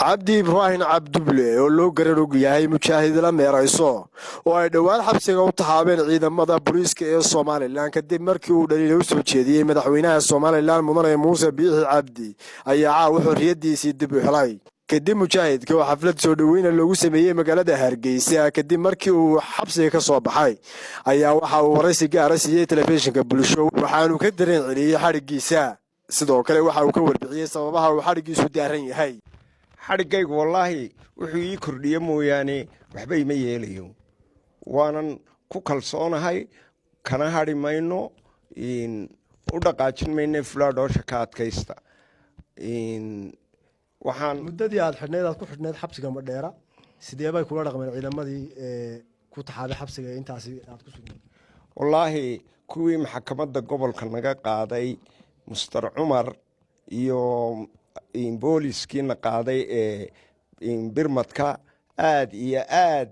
Cabdi Ibraahim Cabduble oo loo garan og yahay Mujaahid La Meerayso, oo ay dhowaan xabsiga u taxaabeen ciidamada booliiska ee Somaliland kadib markii uu dhaliila u soo jeediyey madaxweynaha Somaliland, Mudane Muuse Biixi Cabdi, ayaa caawa xorriyaddiisii dib u helay, kadib mujaahidka oo xaflad soo dhoweyna loogu sameeyey magaalada Hargeysa. Kadib markii uu xabsiga ka soo baxay ayaa waxa uu waraysi gaara siiyey telefishinka Bulsho, waxaanu ka dareen celiyey xadhiggiisa. Sidoo kale waxa uu ka warbixiyey sababaha uu xadhiggiisu daaran yahay. Xadhiggaygu wallaahi wuxuu ii kordhiye mooyaane waxba ima yeelayo, waanan ku kalsoonahay, kana hadhi mayno, u dhaqaajin mayno. Fulaadhoosha ka adkaysta waxaan Muddadii aad xidhnayd, aad ku xidhnayd xabsiga Madheera, sidee bay kula dhaqmeen ciidamadii ku taxaabay xabsiga intaasi aad ku sugnayd? Wallaahi kuwii maxkamadda gobolka naga qaaday, Mister Cumar, iyo booliskiina qaaday ee birmadka, aad iyo aad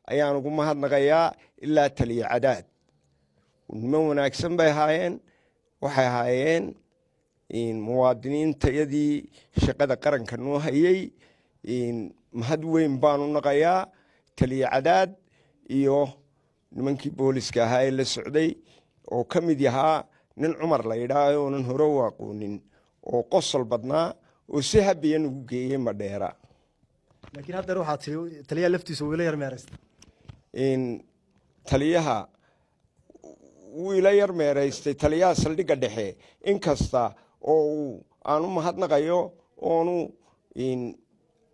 ayaan ugu mahadnaqayaa. Ilaa taliya Cadaad, niman wanaagsan bay ahaayeen. Waxay ahaayeen muwaadiniintayadii shaqada qaranka noo hayey. Mahad weyn baanu naqayaa taliya Cadaad iyo nimankii booliska ahaa ee la socday, oo ka mid yahaa nin Cumar la yidhaah oonan hore u aqoonin, oo qosol badnaa, oo si habiya nugu geeyey Madheera. Laakiin haddeer waxaad tiri taliyaha laftiisa wuu ila yar meeraystay. Taliyaha wuu ila yar meeraystay, taliyaha saldhigga dhexe, inkasta oo uu aan u mahadnaqayo oonu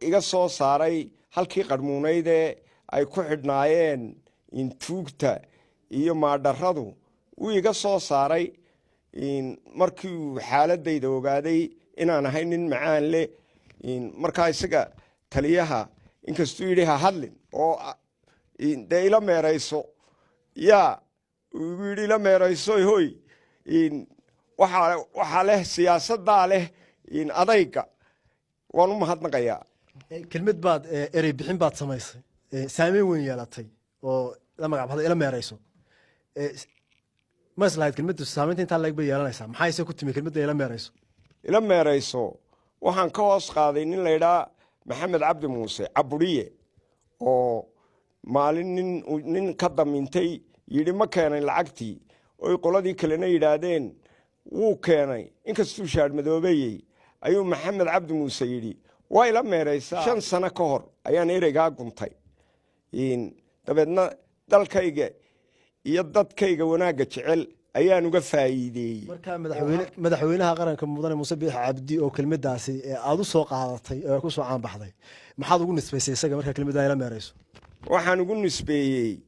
iga soo saaray halkii qarmuunaydee ay ku xidhnaayeen tuugta iyo maadharadu. Wuu iga soo saaray markii uu xaaladayda ogaaday inaan ahay nin macaan leh. Markaa isaga taliyaha, inkastuu yidhi ha hadlin oo dee ila meerayso, yaa uu igu yidhi ila meerayso, hoy, waxaa leh siyaasaddaa leh adayga, waan u mahadnaqayaa. Kelmad baad, erey bixin baad samaysay saameyn weyn yeelatay oo la magac baxday Ila Meerayso. Ma islahayd kelmaddu saameynta intaa leeg bay yeelanaysaa? Maxayse ku timi kelmadda Ila Meerayso? Ila Meerayso waxaan ka hoos qaaday nin laydhaa Maxamed Cabdi Muuse Caburiye, oo maalin nin ka damintay yidhi ma keenay lacagtii, oy qoladii kalena yidhaahdeen wuu keenay, inkastuu shaadhmadoobeeyey, ayuu Maxamed Cabdi Muuse yidhi waa ila meeraysaa. 5 sano ka hor ayaan ereygaa guntay. Dabeedna dalkayga iyo dadkayga wanaagga jecel ayaan uga faa'iideeyey. Marka madaxweynaha qaranka, Mudane Muuse Biix Cabdi, oo kelmadaasi aada u soo qaadatay ee ku soo caanbaxday, maxaad ugu nisbaysay isaga markaa kelmaddaa Ila Meerayso? Waxaan ugu nisbeeyey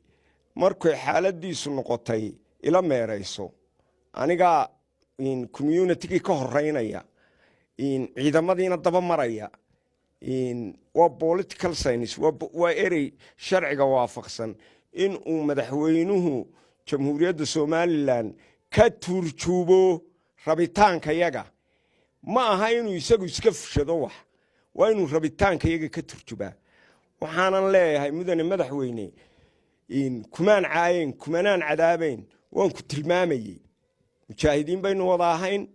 markay xaaladiisu noqotay ila meerayso, anigaa communitygii ka horeynaya, ciidamadiina daba maraya. Waa political science, waa erey sharciga waafaqsan in uu madaxweynuhu Jamhuuriyadda Somaliland ka turjubo rabitaankayaga. Ma aha inuu isagu iska fushado wax, waa inuu rabitaankayaga ka turjubaa. Waxaanan leeyahay, mudane madaxweyne, kumaan caayeyn, kumanaan cadaabayn, waan ku tilmaamayey. Mujaahidiin baynu wada ahayn,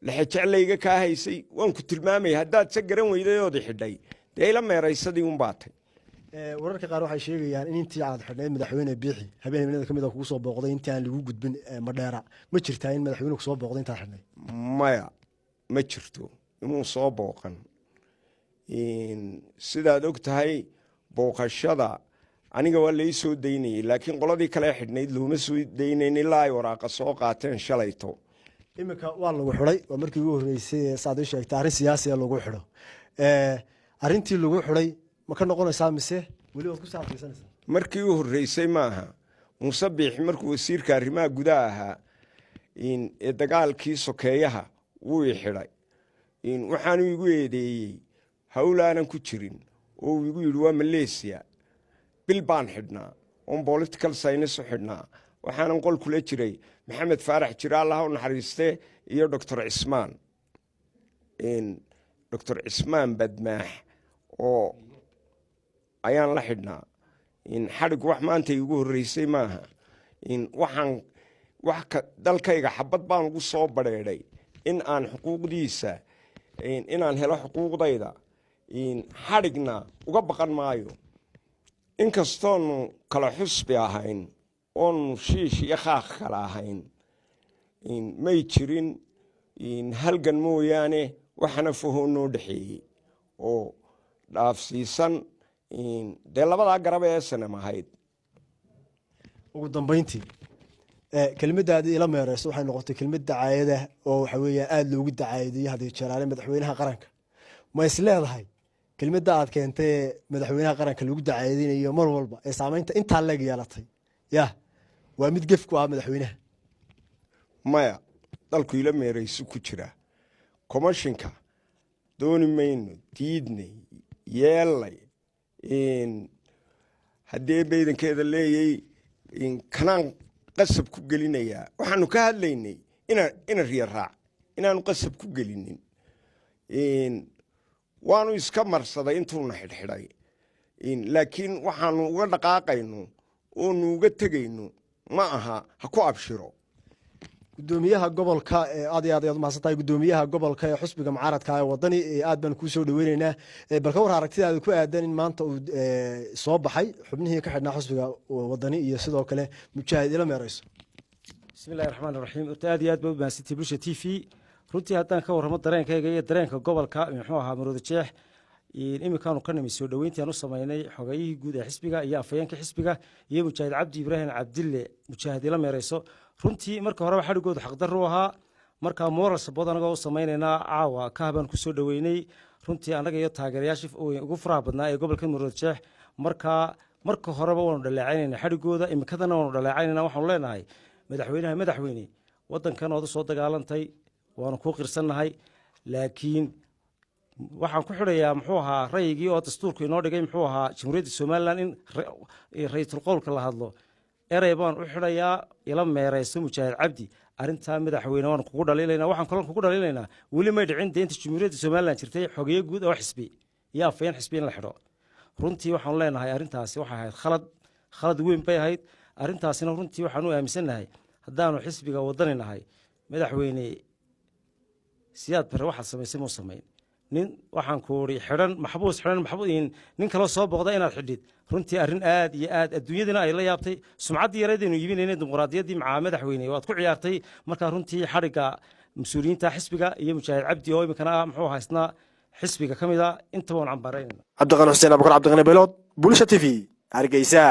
lexejeclayga kaa haysay, waan ku tilmaamayay. Haddaad se garan weyday oodi xidhay, dee ila meeraysadii unbaatay. Wararka qaar waxay sheegayaan in intii aad xidhnayd madaxweyne Biixi habeen habeenada kamid a kugu soo booqday intii aan lagu gudbin Madheera. Ma jirtaa in madaxweyne kusoo booqday intaad xidhnayd? Maya, ma jirto, inuu soo booqan. Sidaad og tahay, booqashada aniga waa lai soo daynayey, laakiin qoladii kale xidhnayd looma soo daynayn ilaa ay waraaqa soo qaateen shalayto. Iminka waa lagu xidhay. Waa markii ugu horreysay, saad ii sheegtay, arrin siyaasiya lagu xidho. Arrintii lagu xidhay ma ka noqonaysaa mise weli waad ku saadkaysanaysaa? Markii u horreysay maaha. Muuse Biixi markuu wasiirka arrimaha gudaha ahaa ee dagaalkii sokeeyaha wuu i xidhay. Waxaanu igu eedeeyey hawlaanan ku jirin oo uu igu yidhi waa Malaysia. Bil baan xidhnaa oon political science u xidhnaa. Waxaanan qol kula jiray Maxamed Faarax Jira, Allah u naxariiste, iyo Doctor Cismaan, Doctor Cismaan Badmaax oo ayaan la xidhnaa. Xadhigu wax maanta igu horreysay maaha. Waxaan wax dalkayga xabad baan ugu soo badrheedhay in aan xuquuqdiisa, inaan helo xuquuqdayda. Xadhigna uga baqan maayo. Inkastoonu kala xusbi ahayn, oonu shiish iyo khaaq kala ahayn, may jirin halgan mooyaane waxana fahoo noo dhexeeyey oo dhaafsiisan dee labadaa garab ee SNM ahayd. Ugu dambeyntii, kelmadaadii "ila meereyso" waxay noqotay kelmad dacaayada oo waxa weeya aada loogu dacaayadiyo haddii jeraale madaxweynaha qaranka. Ma is leedahay kelmadda aad keentay ee madaxweynaha qaranka lagu dacaayadinayo mar walba ee saameynta intaa leeg yeelatay ya waa mid gef ku ah madaxweynaha? Maya, dalku ila meerayso ku jira. Commissionka dooni mayno, diidnay, yeellay. Haddii baydankeeda leeyay kanaan qasab ku gelinayaa, waxaanu ka hadlaynay ina riya raac inaanu qasab ku gelinin. Waanu iska marsaday intuuna xidhxidhay, laakiin waxaanu uga dhaqaaqayno oonu uga tegayno ma aha. Ha ku abshiro. Gudoomiyaha gobolka, aad iyo aad ayaad umahadsan tahay. Gudoomiyaha gobolka ee xusbiga mucaaradka ee Wadani, aad baan kuu soo dhaweyneynaa. Bal ka war aragtidaada ku aadan in maanta uu soo baxay xubnihii ka xidhnaa xusbiga Wadani iyo sidoo kale mujaahid ila meereyso? Bismi illahi raxmaan raxiim. Horta aad iyo aad ba u mahadsantihi Bulsha TV. Runtii haddaan ka warramo dareenkayga iyo dareenka gobolka, muxuu ahaa, Maroodi Jeex, iminkaanu ka nimi soo dhoweyntii aan u samaynay xogayihii guud ee xisbiga iyo afhayeenka xisbiga iyo mujaahid Cabdi Ibraahim Cabdille, mujaahid ila meereyso. Runtii marka horeba xadhigoodu xaqdarru ahaa. Marka moral support anagoo u samaynaynaa, caawa kah baan ku soo dhoweynay runtii annaga iyo taageerayaashii ugu faraha badnaa ee gobolka Maroodi Jeex. Marka marka horeba waanu dhaleecaynayna xadhigooda, iminkadana waanu dhaleecaynayna. Waxaanu leenahay madaxweynaha: madaxweyne, waddankan ood u soo dagaalantay waanu kuu qirsannahay, laakiin waxaan ku xidhayaa, muxuu ahaa, rayigii oo dastuurku inoo dhigay, muxuu ahaa, Jamhuuriyadda Somaliland in ra'iisul qowlka la hadlo. Erey baan u xidhayaa: ila meereyso mujaahid Cabdi. Arrintaa, madaxweyne, waanu kugu dhaliilaynaa. Waxaan kaloo kugu dhaliilaynaa, weli may dhicin deynta Jamhuuriyadda Somaliland jirtay xogeeye guud oo xisbi iyo afayeen xisbi in la xidho. Runtii waxaanu leenahay arrintaasi waxay ahayd khalad, khalad weyn bay ahayd arrintaasina. Runtii waxaan u aaminsannahay haddaanu xisbiga Wadani nahay, madaxweyne, Siyaad Bare waxaad samaysay muu samayn. Nin waxaan ku uri xidhan, maxbuus xidhan, maxbuus nin kaloo soo booqda inaad xidhid, runtii arrin aad iyo aad adduunyadina ay la yaabtay, sumcaddii yareedaynu iibinaynay, dimuqraadiyaddii macaa, madaxweyne, waad ku ciyaartay. Marka runtii xadhigga mas-uuliyiinta xisbiga iyo mujaahid Cabdi oo iminkana ah, muxuu haysnaa, xisbiga ka mid a, intaba waan cambaaraynayna. Cabdiqani Xuseen Abukar, Cabdiqani Baylood, Bulsha TV, Hargeysa.